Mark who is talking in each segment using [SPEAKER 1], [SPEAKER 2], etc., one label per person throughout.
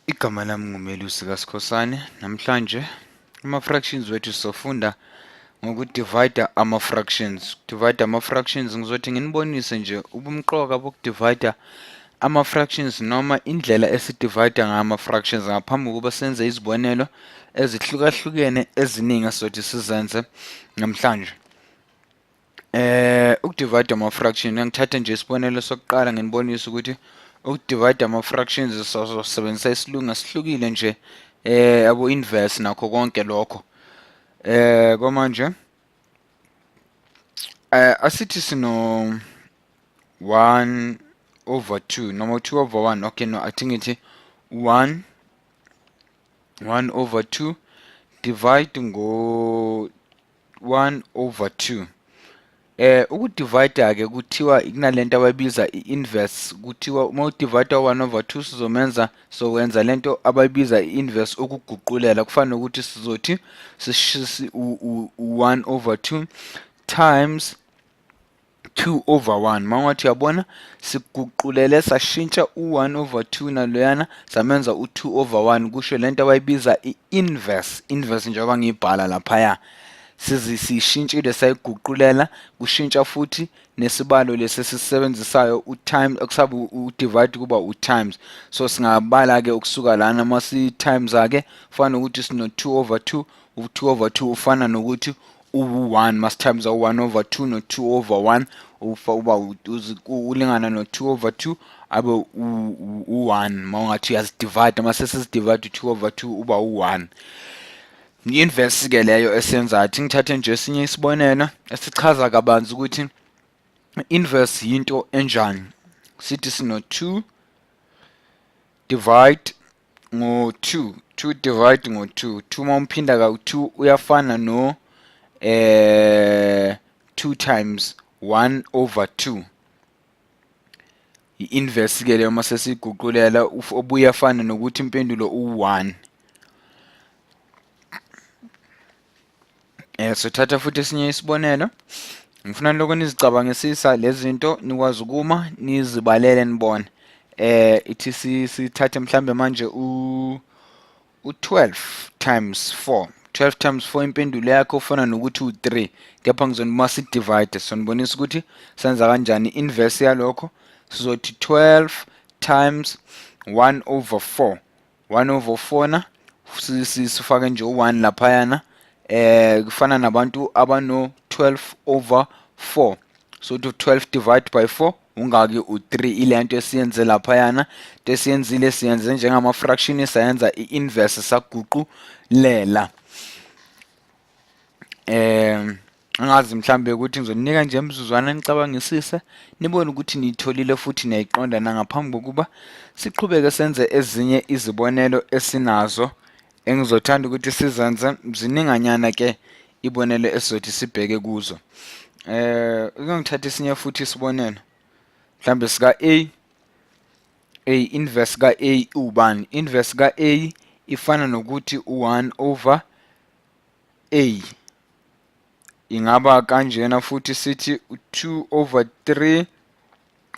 [SPEAKER 1] Igama lami nguMelusi kaSikhosane. Namhlanje ama-fractions wethu sizofunda ngokudivida ama-fractions. Divide ama-fractions, ngizothi nginibonise nje ubumqoka bokudivida ama-fractions noma indlela esidivida ngayo ama-fractions ngaphambi kokuba senze izibonelo ezihlukahlukene eziningi esizothi sizenze namhlanje. Ukudivide ama-fraction, ngithathe nje isibonelo sokuqala nginibonise ukuthi ukudivide ama-fractions sizosebenzisa isilungu esihlukile nje, abo inverse nakho konke lokho. Kwamanje asithi sino 1 over 2 noma 2 over 1. Okay, no, athi ngithi 1 1 over 2 divide ngo 1 over 2. Ukudivide ke kuthiwa kunalento abayibiza i-inverse. Kuthiwa uma udivide 1 over 2, sizomenza sokwenza lento abayibiza i-inverse, ukuguqulela. Kufana nokuthi sizothi u-1 over 2 times 2 over 1. Mangathi uyabona, siguqulele, sashintsha u-1 over 2 naloyana, samenza u-2 over 1. Kusho lento abayibiza i-inverse, inverse njengoba ngiyibhala laphaya. Siyishintshile, sayiguqulela, kushintsha futhi nesibalo lesi esisebenzisayo, u-times okusabe u-divide kuba u-times. So singabala ke ukusuka lana, uma si-times ke kufana nokuthi sino 2 over 2. U-2 over 2 ufana nokuthi u-1. Masi-times u-1 over 2 no-2 over 1, uba ulingana no-2 over 2, abe u-1. Uma ungathi uyazidivide, mase sizidivide, u-2 over 2 uba u-1. I-inverse ke leyo esiyenzayo. Athi ngithathe nje esinye isibonelo esichaza kabanzi ukuthi inverse yinto enjani. Sithi sino 2 divide ngo-2, 2 divide ngo-2. 2 uma umphinda ka-2 uyafana no 2 times 1 over 2. I-inverse ke leyo uma sesiguqulela, obuye afane nokuthi impendulo u-1. Sothatha futhi esinye isibonelo. Ngifuna lokho nizicabangisisa lezi zinto, nikwazi ukuma nizibalele, nibone. Ithi sithathe mhlambe manje u u-12 times 4. 12 times 4, impendulo yakho ufana nokuthi u-3, kepha ngizonima si-divide, sonibonisa ukuthi senza kanjani inverse yalokho. Sizothi 12 times 1 over 4. 1 over 4 na sifake nje u-1 laphayana, kufana nabantu abano 12 over 4. So to 12 divide by 4 ungaki? U-3. Ile nto esiyenze laphayana, into esiyenzile, siyenze njengama-fraction, sayenza i-inverse, saguqulela. Angazi mhlambe ukuthi ngizoninika nje imizuzwana nicabangisise, nibone ukuthi niyitholile futhi niyayiqonda nangaphambi kokuba siqhubeke senze ezinye izibonelo esinazo engizothanda ukuthi sizenze. Zininganyana ke ibonelo esizothi sibheke kuzo. Ake ngithathe esinye futhi isibonelo mhlambe sika A. A, inverse ka A ubani? Inverse ka A ifana nokuthi u1 over A. Ingaba kanjena futhi, sithi 2 over 3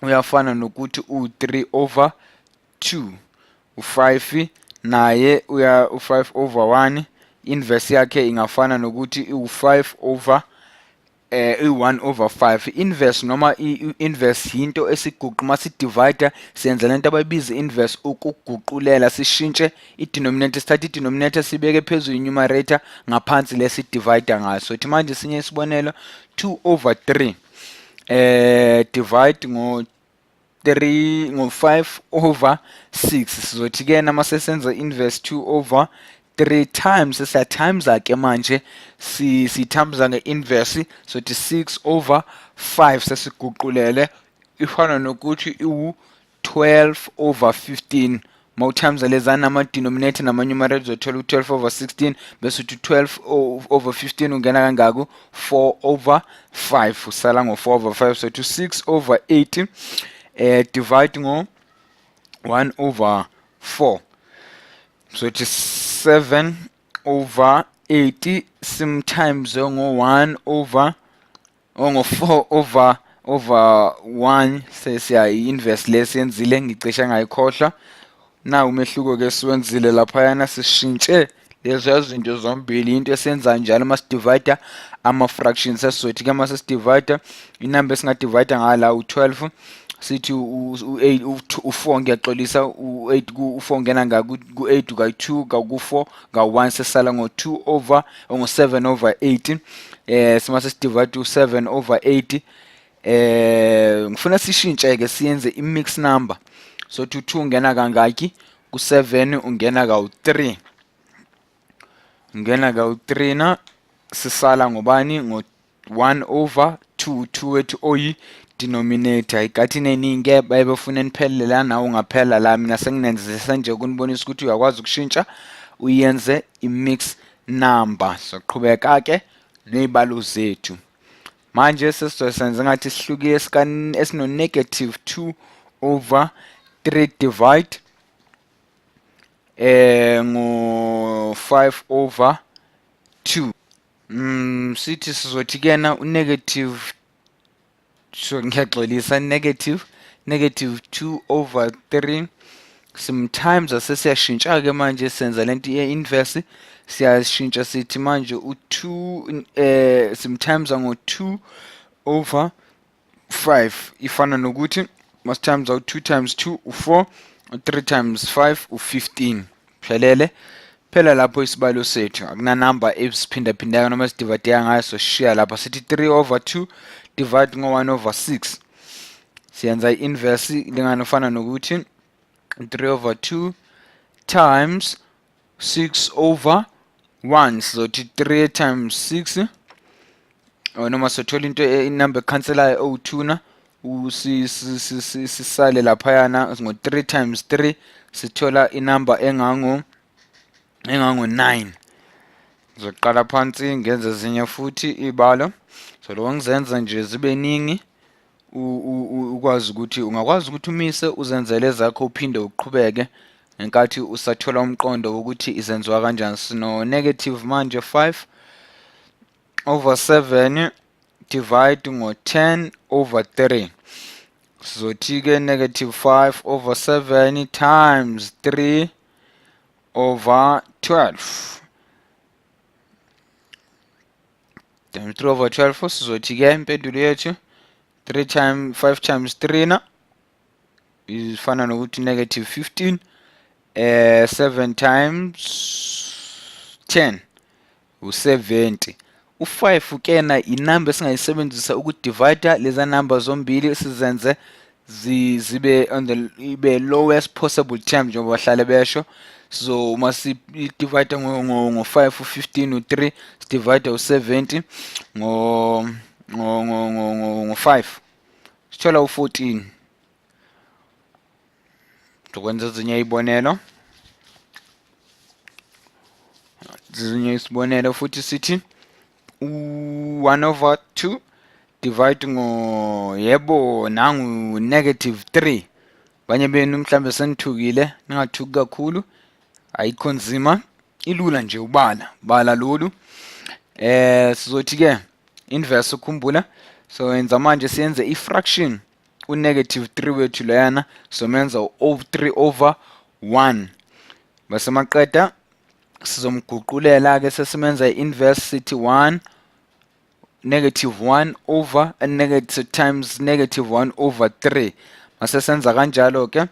[SPEAKER 1] uyafana nokuthi u3 over 2. U5 naye uya u5 over 1, inverse yakhe ingafana nokuthi u5 over i-1 over 5. Inverse noma i-inverse yinto esiguqa uma sidivide, siyenza lento abayibiza inverse, ukuguqulela, sishintshe i-denominator, sithathe i-denominator sibeke phezulu, i-numerator ngaphansi lesi divide ngayo. So thi manje esinye isibonelo, 2 over 3 divide ngo 3 ngo 5 over 6. Sizothi ke nama sesenza inverse, 2 over 3 times, siya times ke manje, si times nge-inverse, sothi 6 over 5 sesiguqulele ifana nokuthi iwu 12 over 15. Mawutimes lezana ama-denominator nama-numerator, uzothola u-12 over 16, bese uthi 12 over 15 ungena kangako? 4 over 5. Usala ngo-4 over 5. So to 6 over 8 divide ngo 1 over 4, so it is 7 over 80 sometimes ngo 1 over ngo 4 over 1. Sesiya i-inverse lesiyenzile, ngicishe ngayikhohlwa. Nawu umehluko-ke esiwenzile laphayana, sishintshe leziya zinto zombili. Into esenza njalo uma sidivida ama-fractions, sesizothi-ke uma sesidivida inamba esingadivida ngayo la u-12, sithi u-4, ngiyaxolisa, u-8, ku-4 ngena ku-8 ka-2, ka-4 ka-1, sesala ngo-2 over ngo-7 over 8. Sima sesidivide u-7 over 8, ngifuna sishintshe-ke siyenze i-mix number. So 2 ungena kangaki ku-7? Ungena kawu-3, ungena kawu-3 na sisala ngobani? Ngo-1 over 2, 2 wethu oyi-denominator. Ikathini eningi baye befuna niphelele la, nawe ungaphela la. Mina senginenzisa nje ukunibonisa ukuthi uyakwazi ukushintsha uyenze i-mix number. Soqhubeka-ke ney'balo zethu. Manje sesizosenza ngathi sihlukile esino-negative 2 over 3 divide ngo-5 over 2. Sithi sizothi kena u-negative, so ngiyaxolisa, negative 2 over 3 sometimes asesiyashintsha-ke manje, senza lento ye-inverse, siyashintsha, sithi manje u-2 sometimes ngo-2 over 5 ifana nokuthi must times u-2 times 2 u-4, u-3 times 5 u-15. Phelele phela lapho isibalo sethu, akunanamba esiphindaphindeka noma esidivadeka ngayo, soshiya lapha. Sithi 3 over 2 divide ngo-1 over 6, siyenza i-inverse, lingana ufana nokuthi 3 over 2 times 6 over 1. Sizothi 3 times 6, noma sothola into inumber ekhanselayo ewu-2 na sisale laphayana ngo-3 times 3, sithola inumber engango 9. Ngizoqala phansi ngenze ezinye futhi iy'balo, so lokho ngizenza nje zibe ningi, ukwazi ukuthi ungakwazi ukuthi umise uzenzele ezakho, uphinde uqhubeke ngenkathi usathola umqondo wokuthi izenziwa kanjani. Sino negative manje 5 over 7 divide ngo-10 over 3. Sizothi-ke negative 5 over 7 times 3 over 12, times 3 over 12. Sizothi-ke impendulo yethu 3 times 5 times 3 na ifana nokuthi negative 15, 7 times 10 u70. U5 kena inamba esingayisebenzisa ukudivide leza number zombili, sizenze zibe on the ibe lowest possible term, njengoba bahlale besho. So uma si-divide ngo-5 u-15, u-3 sidivide u-70 ngo-5, sithola u-14. Sizokwenza ezinye iy'bonelo, ezinye isibonelo futhi. Sithi u-1 over 2 divide ngo, yebo, nangu negative 3. Abanye benu mhlambe senithukile, ningathuki kakhulu, ayikho nzima, ilula nje, ubala bala lolu. Sizothi ke inverse, ukhumbula, so yenza manje siyenze i-fraction. U-negative 3 wethu leyana somenza u-3 over 1, bese maqeda sizomguqulela ke, sesimenza i-inverse, sithi 1 negative 1 over a negative times negative 1 over 3. Mase senza kanjalo ke,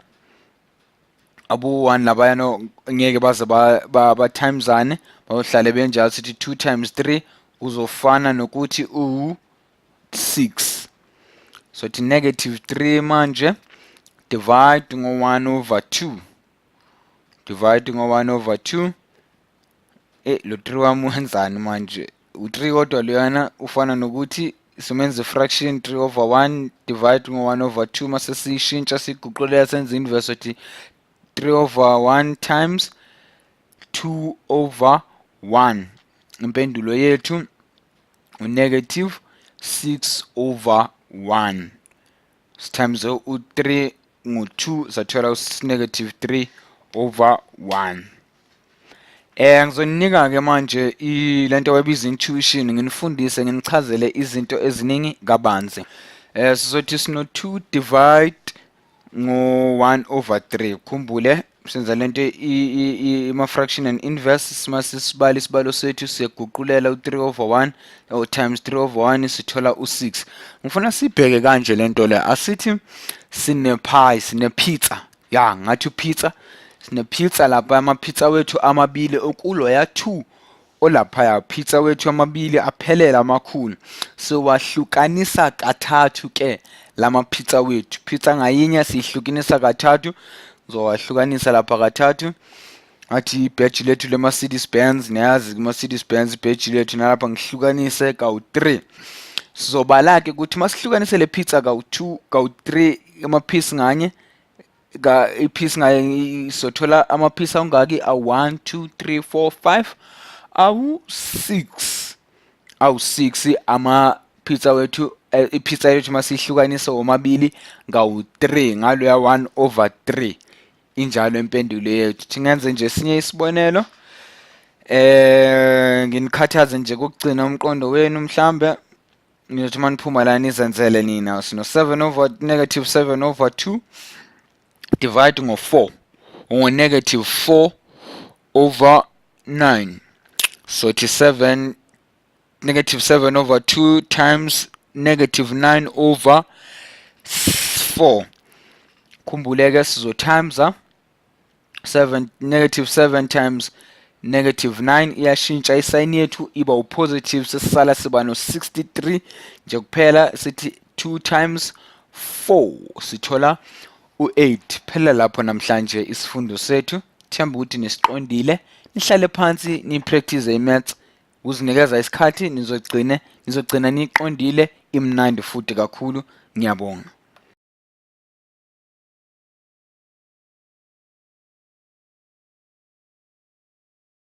[SPEAKER 1] abu-1 labayana ngeke baze ba-timesane, bayohlale benjalo. Sithi 2 times 3 kuzofana nokuthi u-6. So thi negative 3 manje divide ngo-1 over 2, divide ngo-1 over 2. Lo 3 wami wenzani manje? U-3 kodwa loyana ufana nokuthi simenze fraction, 3 over 1 divide ngo-1 over 2. Mase siyishintsha, siyiguqulela, senze inverse, uthi 3 over 1 times 2 over 1. Impendulo yethu u-negative 6 over 1 times u-3 ngo-2, sathola u-negative 3 over 1. Ngizonika ke manje lento abayibiza intuition, nginifundise, nginichazele izinto eziningi kabanzi. Sizothi sino 2 divide ngo 1 over 3. Khumbule Senza lento ima-fraction and inverse. Simase sibale isibalo sethu, siyaguqulela u-3 over 1 or times 3 over 1, sithola u-6. Ngifuna sibheke kanje lento le. Asithi sine-pie, sine-pizza, ya, ngathi upizza, sine-pizza lapha, ama-pizza wethu amabili okuloya 2 olaphaya, pizza wethu amabili aphelele amakhulu. Siwahlukanisa kathathu ke lama pizza wethu. Pizza ngayinye siyihlukanisa kathathu. Ngizowahlukanisa lapha kathathu. Athi ibheji lethu le-Mercedes Benz, niyazi i-Mercedes Benz, ibheji lethu nalapha ngihlukanise kawu-3. Sizobala-ke ukuthi masihlukanise le pizza kawu-2, kawu-3, ama-piece nganye ka ipiece ngaye, sizothola ama-piece awungaki? Awu-1, 2, 3, 4, 5, awu-6, awu-6 ama-pizza wethu. Ipizza yethu masihlukanise womabili ngawu-3 ngaloya 1 over 3, injalo impendulo yethu. Thingenze nje esinye isibonelo, nginikhathaze nje kokugcina umqondo wenu. Mhlambe nizothi maniphuma la nizenzele nina. Sino 7 over negative 7 over 2 divide ngo-4, ngo-negative 4 over 9. Sothi 7, negative 7 over 2 times negative 9 over 4. Khumbuleke, sizo-times 7, negative 7 times negative 9, iyashintsha isayini yethu, iba upositive. Sesisala siba no-63 nje kuphela. Sithi 2 times 4, sithola u-8. Phela lapho namhlanje isifundo sethu, themba ukuthi nisiqondile. Nihlale phansi nipractice i-maths, uzinikeza isikhathi, nizogcine nizogcina niqondile, imnandi futhi kakhulu. Ngiyabonga.